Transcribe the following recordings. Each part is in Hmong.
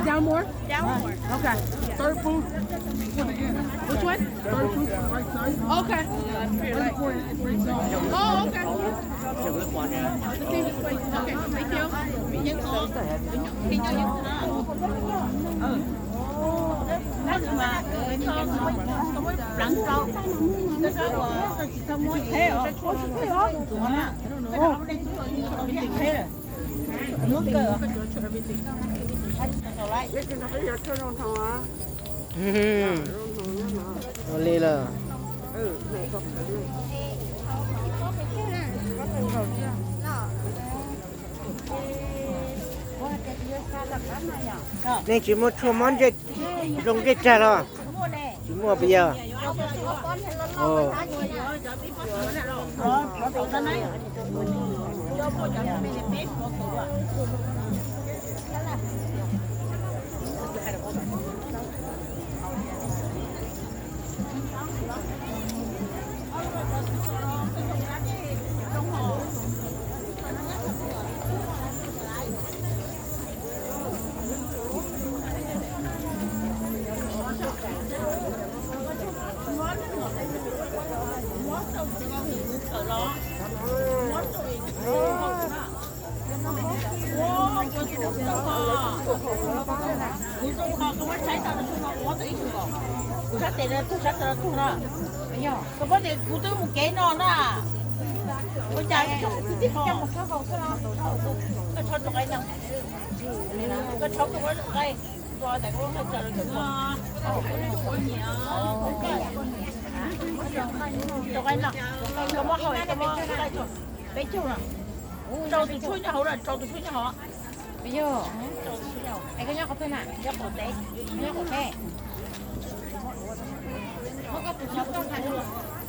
Down more? Yeah, one more. Okay. Third booth for the end. Which one? Third booth on the right side. Okay. Right before it breaks off. Oh, okay. Okay, thank you. Ua li lawm. Nej tsis muaj tshuaj mob ntsej zoo ntsej tsag los? Tsis muaj puas yog? Kuv zoo kho koj muab tshaib tau rau tug no, kuv muab tau ib tug kom kuv sab tes no tug sab tes no tug na. Koj paub tias kuv twb mus kev no na. Ua cas koj tsis tib ho? Koj tshob rau qaib no. Koj tshob koj muab rau qaib. Koj tas koj muab qaib tso rau ntawm no. Rau qaib no. Koj muab hau, koj muab qaib tso. Peb caug no. Rau tus tshuaj nyob hauv na, rau tus tshuaj nyob hauv. Yog, es koj nyob qhov twg na? Nyob qaum teb. Nyob qaum teb. Muab koj tus tshuaj tso hais.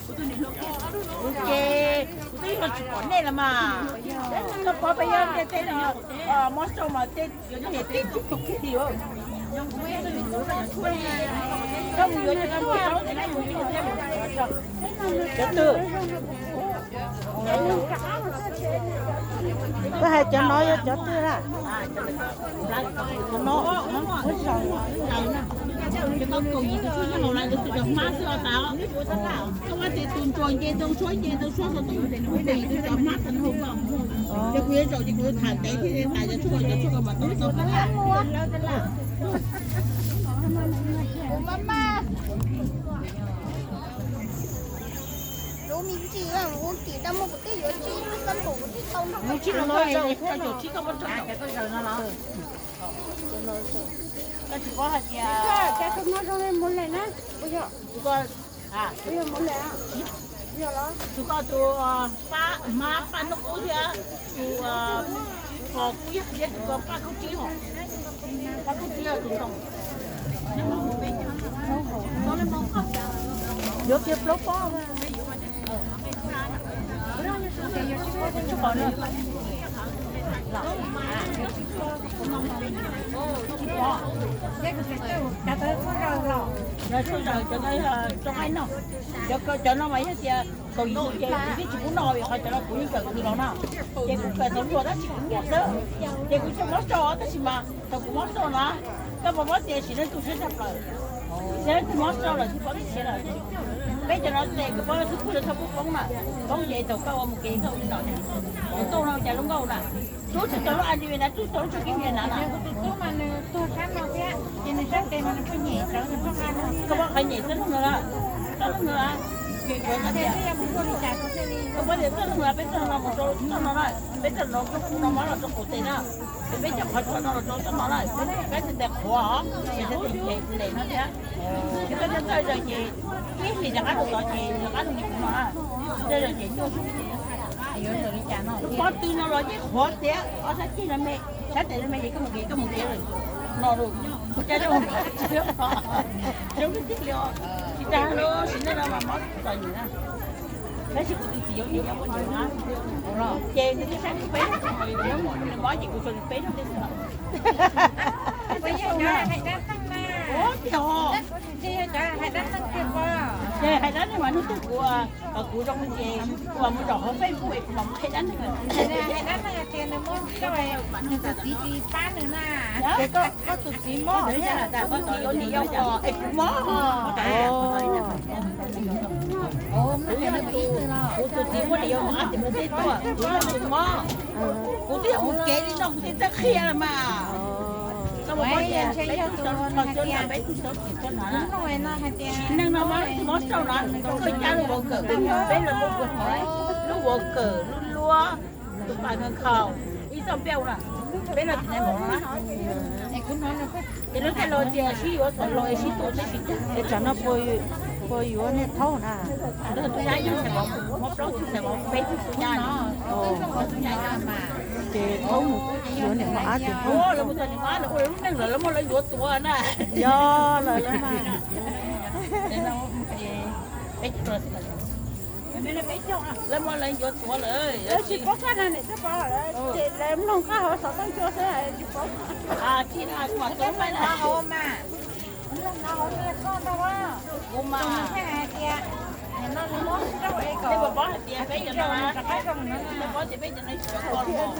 Ua ke, kuv twb yog tsis pom nej los mas. Koj pom peb yog ntiaj teb no, mob rau mas tej, tej tib tug kiag li. Koj mus yuav cov tshuaj, cov twg? Koj hais cov no yog cov twg na? Cov no, cov kaum yim tus tshuaj nyob hauv lawv tus cov hmab xwb os tas. Koj muab tus ntsuag nce tau suab nce tau suab xov tooj tus kaum yim tus cov hmab tas no hauv koj. Ces kuv yuav zaum ces kuv yuav tham ntev thiab tas cov tshuaj, cov tshuaj ko mas tau tau tas. Lub me ntsis ua tim tau muaj kuv twb yuav tsis lub xab npum kuv twb tau nrog koj tsis los koj zaum koj caum tsis koj muab rau koj zaum no los. Koj tsis paub hais tias cas tus no zoo li Mus Lem na. Tus ko, tus ko tus pab hmab paj hnub qub thiab tus pog kub yog thiab tus ko paj khaub tsib hos. Paj khaub tsib tus ntoo. Yuav kiag plaub pob. Cov no mas yog tias kaum yim ces kuv twb tsis pub noj vim qhov cov no kuv yeej kawm kwv los no. Ces kuv kawm tau luag tab sis kuv muaj xwb. Ces kuv tsis mob rau tab sis mas thaum kuv mob rau na, koj puas paub tias sim neej tu siab tshaj plaws. Sim neej tu mob rau lawm tsis paub tu siab lawm. Peb cov no ces koj paub xwb kuj txhob pub poob na. Poob ces thaum koj ua mus kev koj ua li no, tus tub no cas lub nkauj na, rub tsis tau lub a li na, rub tau lub tsob kib me na na. Koj paub qhov nyem txoj lub no, txoj lub no. Peb txog no, peb txog no los rau txoj no na, peb txog no los rau qhov tes na, peb cov qhov tshua no los rau txoj no na, peb tes tes qhuav os, ces tes tes no thiab. Ces koj coj txawj zaws ces ib hlis rov qab rau tod ces rov qab rau li kuv no na, txawj zaws ces nyuaj. Pob tw no los yeej qhuav tiag, ob sab ceg no me, sab tes no me ces koj mus kev koj mus kev lawm no lus. Ua cas zoo, zoo tiag li os. Tsis tas lub sim neej no mas mob txom nyem na. Tab sis kuv tus txiv yuav niam yau muaj niam na, ces nws thiaj saib kuv peb, nws mob ces kuv tsuas nws peb rau tej xwb. Ua tiag os. Ces hais dab neeg mas hnub twg kuv, kuv zoo ces kuv mam mus zaum hauv Facebook es kuv mam mus qhia dab neeg. Nws tus txiv tsis pab nws na. Ces koj tus txiv mob, koj tus txiv yuav niam yau os es kuv mob. Kuv tus txiv muaj niam yau mob, kuv twb yog tus mob. Kuv twb yog mus kev li no kuv thiaj txawj qhia los mas. Koj mus paub tias peb tug sawv, peb tug sawv tsis txog na. Sim neej no mas mob rau na, koj cab lub vauv kawm, peb lawv muaj lub vauv kawm lub luab, tus pas nkhaus nkhaus, ib txoj npia na, peb lawv tis nais mov na. Ces lawv thiaj los tias sib yuav xav los es sib tu teb tsis tag. Es tsam no puas yuav niag thaub na? Tus nyab yeej xav mov, muab plaub tug xav mov, peb tug tus nyab. Ces thaub mus yuav niam mos ab ces thaub. Lawv mus txog niam mos ab lawv ua lawv lub neej lawm, lawv muab lawv yuav tuav na. Yog lawm lawm mas. Lawv muab lawv yuav tuav lawm. Tsis paub txog na, tsis paub, ces lawv mloog qab hauv xov tooj cua xwb, tsis paub. Tsis na, kuv mam tuav mas. Kuv mas, nej puas paub hais tias peb cov no, nej paub tias peb cov no tsis paub koj los?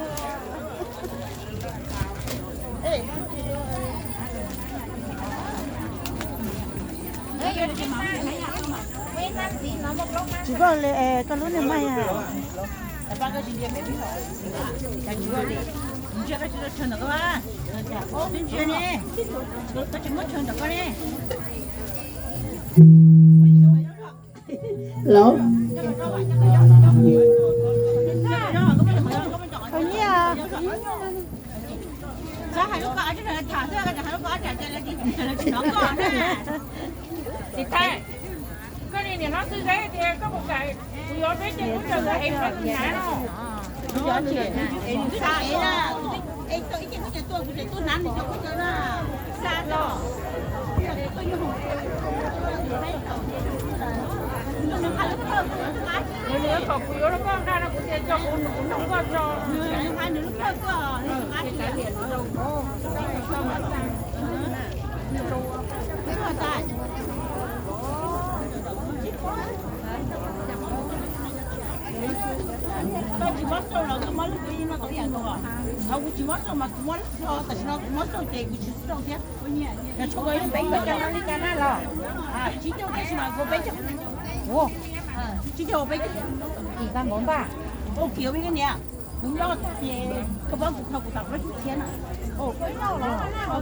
Tsis paub li, koj lub niag mas. Los, nyiaj. Koj li niam hlob Xwb Zeb tias koj puas kam kuv yuav peb ceg kub caws mus ev kuv tus nyab no? Nws kom kuv yuav rau koj nqa no kuv tias tso kuv, kuv nug koj tso. Koj tsis mob rau los koj mob lub kub no tau ib yam nkaus. Kuv tsis mob rau mas kuv mob, tam sim no kuv mob rau ces kuv tsis rau thiab. Yog tshuav koj peb caug li cas na los? Tsib caug tab sis mas kuv peb caug. Tsib caug peb caug. Ua kiag peb niam, kuv nyob ces koj pab kuv kho kuv tam plaub tsib txhiab na.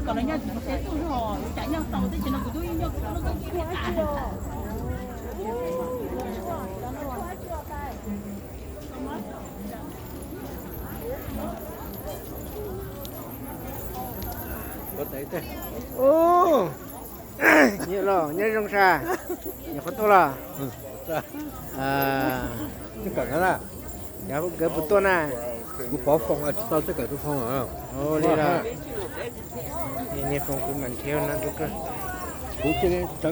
Kom los nyob tsis tau tuaj zog, cas nyob tau teb chaws no kuv twb nyob kuv lub koob tsib txhiab tas. Ub, nyob zoo sas, nyuam qhuav tuaj los? Nkawd puas tuaj na? Kuv pov foos tsis tau txoj kawm tus foos. Ua li los, niag foos kuv mam nrhiav no rau koj. Kuv cia li sawv